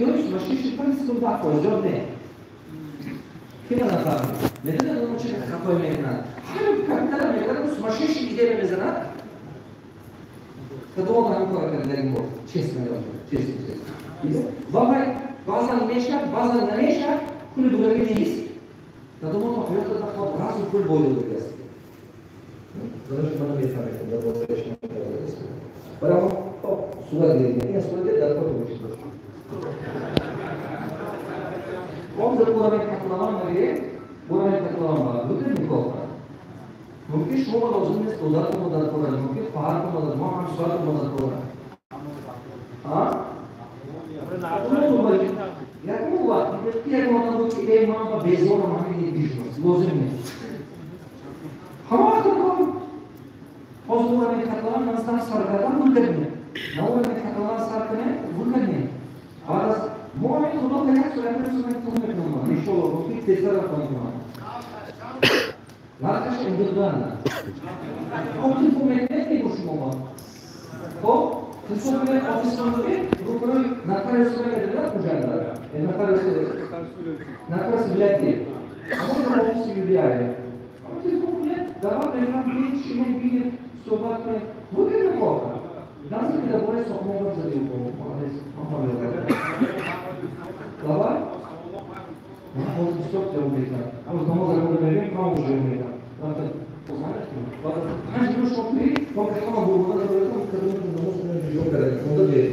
Идеои сумасшедший 5 секунд, 10% зиёд не. Ки ма нафаҳмид? Медонед, оно чи хатое мекунад? Ҳамин капитала мекунад, сумасшедший идея мезанад. Кадом ҳамин кора кард дар ин бор? Честно, честно, честно. Баъзан, баъзан мешавад, баъзан намешавад, пули дугаги нест. Кадом одам ҳаётата хоҳад разу пул бойдодагӣ аст? Донаш мана мефаҳмед, дар бораи шумо. Барои хоб сурат гирифт. Ин сурат гирифт дар кор бошед. Он за уровень котлован мегиред, уровень котлован ба выгодно неплохо. Мумкин шумо лозим нест додаратон мадад кунад, мумкин хоҳаратон мадад, мо ҳамсоятон мадад кунад. А? Якум вақт, як одам буд, ки эй, ман ба безорам, ҳамин бизнес, лозим нест. Ҳама вақт кор. Ҳозир уровень котлован ман сар кардам, выгодно. На уровень котлован сар кунем, выгодно. Баъд аз мо ҳамин худо ка як сол, як сол мекунам, мекунам. Иншоалло, мумкин тезтар мекунам. Нархаш индивидуально. Хоб, телефон мекунед ки бо шумо. Хоб, телефон кунед, офисон доред, рӯбарӯи нотариус мекунед, куҷанда? Нотариус, нотариус вилоятӣ. Ҳамон офиси юбиаре. Ҳамон телефон кунед, даъват мекунам, биед, шинед, бинед, суҳбат кунед. Выгодно плохо. Назар ки дар бораи сохтмон гап задем. Молодец. Давай. Ман ҳозир бисёр ҷавоб мекунам. Ҳозир намоз агар мегӯем, ҳама ҷавоб мекунам. 5 минут шумо кунед, мо ки ҳама бурбуда дорем, кадом намоз иҷро кардем, хонда биед.